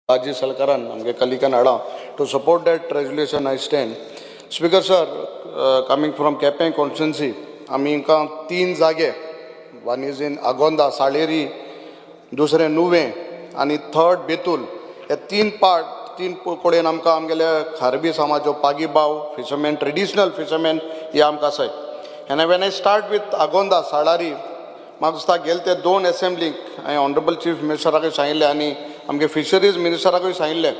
बालाजी सलकारान आमगे कलिकान हाडा to support that resolution I stand. Speaker sir, coming from Quepem constituency, आमकां तीन जागे, one is in Agonda Saleri, दुसरें नुवें आनी थर्ड बेतूल. हे तीन पार्ट, तीन कडेन आमकां आमगेले खारवी समाज, पागी भाव, फिशरमॅन, ट्रेडिशनल फिशरमॅन हे आमकां आसाय. And when I start with Agonda Salari, म्हाका दिसता गेले ते दोन एसेंब्लीक हांवें ऑनरेबल चीफ मिनिस्टराकूय सांगिल्लें आनी आमगे फिशरीज मिनिस्टराकूय सांगिल्लें,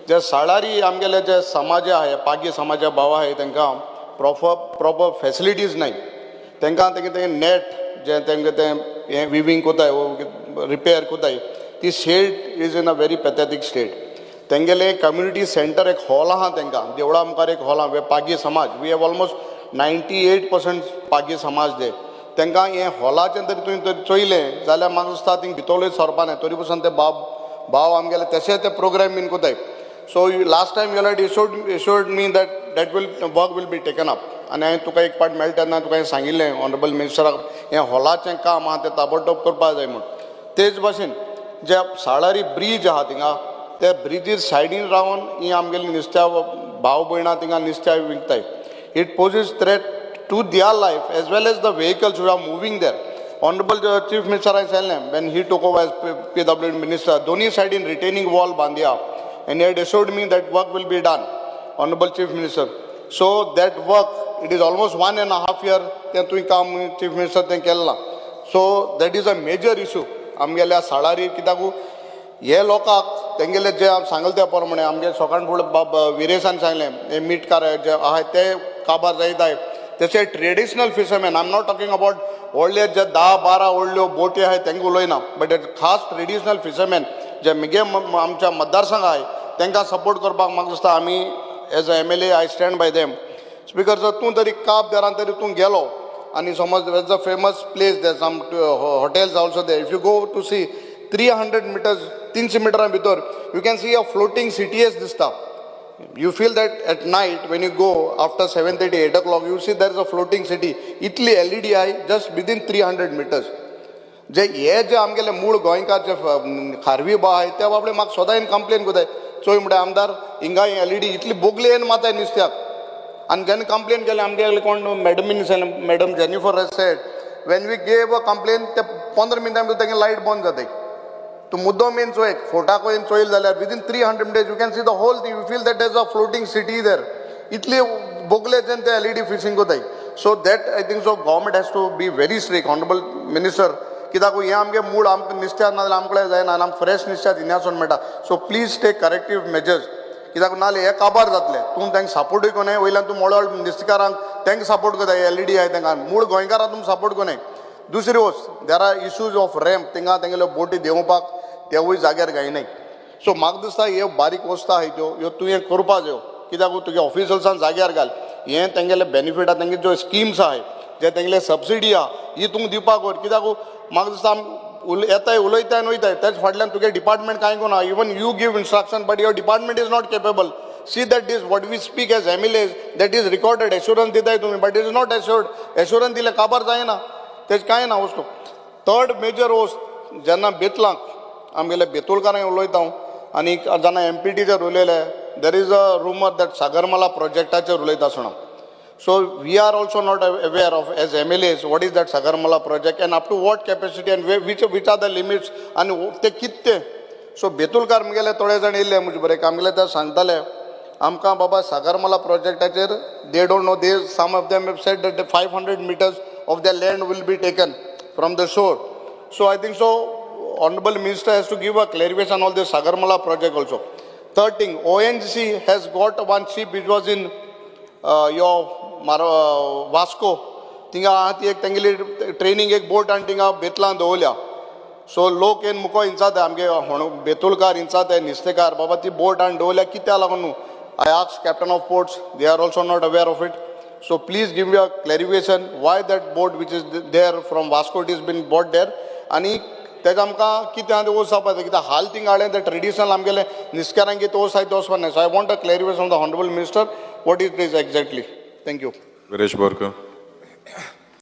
जे साळारी आमगेले जे समाज आहाय, पागी समाजा भाव आहाय, तांकां प्रॉपर फॅसिलिटीज नाय. तांकां तेंगे तें नॅट जे तेंगे तें हें विवींग कोताय, रिपेर कोताय, ती shed is in a very pathetic state. तेंगेले कम्युनिटी सेंटर एक हॉल आहा, तांकां देवळा मुखार एक हॉल आहा. पागी समाज, we have almost 98% Pagi समाज दे. तांकां हें हॉलाचें तरी तुवें जर चोयलें जाल्यार म्हाका दिसता थिंग भितरलें सरपा नाय. तरी पसून ते बाब भाव आमगेले तशें ते प्रोग्राम बीन कोताय. So last time you had assured me that that will work will be taken up आनी हांवें तुका एक पाट मेळटा तेन्ना तुका हांवें सांगिल्लें, ऑनरेबल मिनिस्टराक, हें हॉलाचें काम आहा तें ताबडतोब करपाक जाय म्हूण. तेच भाशेन जे साळारी ब्रीज आहा, थिंगा ते ब्रिजीर सायडीन रावन ही आमगेली नुस्त्या भाव भयणां थिंगा नुस्त्या विकताय. It poses threat to their life as well as the vehicles who are moving there. Honorable Chief Minister हांवें सांगलें, when he took over as PWD minister, दोन्ही सायडीन retaining wall बांदया and he had assured me that work will be done, Honorable Chief Minister. So that work, it is almost 1.5 year तें तुवें काम Chief Minister तें केलें ना. So that is a major issue आमगेल्या साळारी, कित्याक हे लोकांक तेंगेले जे सांगले त्या प्रमाणे आमगे सकाळ फुडें बाब विरेसान सांगलें, हे मीठकार जे आहाय ते काबार जायत आहाय. तशें traditional fisherman, I am not talking about व्हडले जे 10-12 व्हडल्यो बोटी आहाय तेंकां उलयना, बट खास ट्रेडिशनल फिशरमॅन जे मिगे आमच्या मतदारसंघ आहाय तेंकां सपोर्ट करपाक म्हाका दिसता आमी as a MLA I stand by them. Speaker sir, तूं तरी काब देरान तरी तूं गेलो आनी समज is a famous place there, some hotels also there. If you go to see 300 meters, 300 मिटरां भितर you can see a floating cities दिसता. You feel that at night when you go after 7:30, 8 o'clock, you see there is a floating city. इतली LED आहे just within 300 meters. जे हे जे आमगेले मूळ गोंयकार जे खारवी बा आहाय, ते बाबडे म्हाका सदां कंप्लेन करताय, चोय म्हणटा आमदार, हिंगा एलईडी इतली बोगली येवन माताय नुस्त्याक. आनी जेन्ना कंप्लेन केलें, आमगेले कोण मॅडमीन सांगलें, Madam Jennifer said, when we gave a complain, ते 15 मिनटां भितर तेंगे लायट बंद जाताय. तूं मुद्दम येवन चोय, फोटाक येवन चोयल जाल्यार within 300 meters you can see the whole thing. You feel that is a floating city there. इतली बोगलेच्यान ते एलईडी फिशींग कोताय. So that I think so government has to be very strict, honourable minister, कित्याक हें आमगे मूळ आमकां नुस्त्याक ना जाल्यार आमकां जायना आनी आमकां फ्रेश नुस्त्याक हिंगासून मेळटा. So please take corrective measures, कित्याक नाजाल्यार हे काबार जातले. तूं तांकां सपोर्टूय कोनाय, वयल्यान तूं मोडोळ नुस्तेकारांक तांकां सपोर्ट करता, एलईडी आहाय तांकां, मूळ गोंयकारांक तुमी सपोर्ट कोनाय. दुसरी वस्त, there are issues of ramp. थिंगा तेंगेल्यो बोटी देंवपाक तेवूय जाग्यार गायनाय. सो म्हाका दिसता ह्यो बारीक वस्तू आहाय त्यो ह्यो तुवें करपा जायो, कित्याक तुगे ऑफिसल्सान जाग्यार घाल. हें तेंगेले बेनिफीट आहा, तेंगे ज्यो स्किम्स आहाय, जे तेंगेले सबसिडी आहा, ही तुमकां दिवपाक वर, कित्याक म्हाका दिसता आमी येताय, उलयताय आनी वयताय, तेच फाटल्यान तुगे डिपार्टमेंट कांय कोना. Even you give instruction, but your department is not capable. See that is what we speak as MLAs, that is recorded. Assurance दिताय तुमी, but is not assured. Assurance दिलें काबार जायना, तेज कांय ना वस्तू. थर्ड मेजर वस्त, जेन्ना बेतलाक आमगेले बेतुलकारांक उलयता हांव आनी जेन्ना एमपीटीचेर उलयले, there is a rumour that Sagarmala प्रोजेक्टाचेर उलयता आसतना. So we are also not aware of as MLAs what is that Sagarmala project and up to what capacity and which are the limits आनी ते कितें. सो बेतुलकार मुगेले थोडे जाण येयल्ले म्हजे बरें आमगेले, ते सांगताले आमकां, बाबा, Sagarmala प्रोजेक्टाचेर they don't know. They some of them said that 500 meters of the land will be taken from the shore. So I think so honorable minister has to give a clarification on this Sagarmala project also. Third thing, ONGC has got one ship which was in your Vasco. थिंगा आहा ती एक तेंगेली training एक बोट आनी थिंगा बेतलां दवरल्या. So लोक येवन मुको हिंचात, आमगे बेतुलकार हिंचात, नुस्तेकार, बाबा, ती बोट आनी दवरल्या कित्याक लागून न्हू? I ask captain of ports, they are also not aware of it. So please give me a clarification why that boat which is there from Vasco, it is been brought there आनी तेजें आमकां कितें आहा तें वचपा जाय, कित्याक हाल थिंगा हाडलें तें ट्रेडिशनल आमगेलें नुस्तेकारांक कितें वच आहाय तें वचपा नाय. So I want a clarification the honourable minister, what is this exactly? Thank you. Viresh Borkar.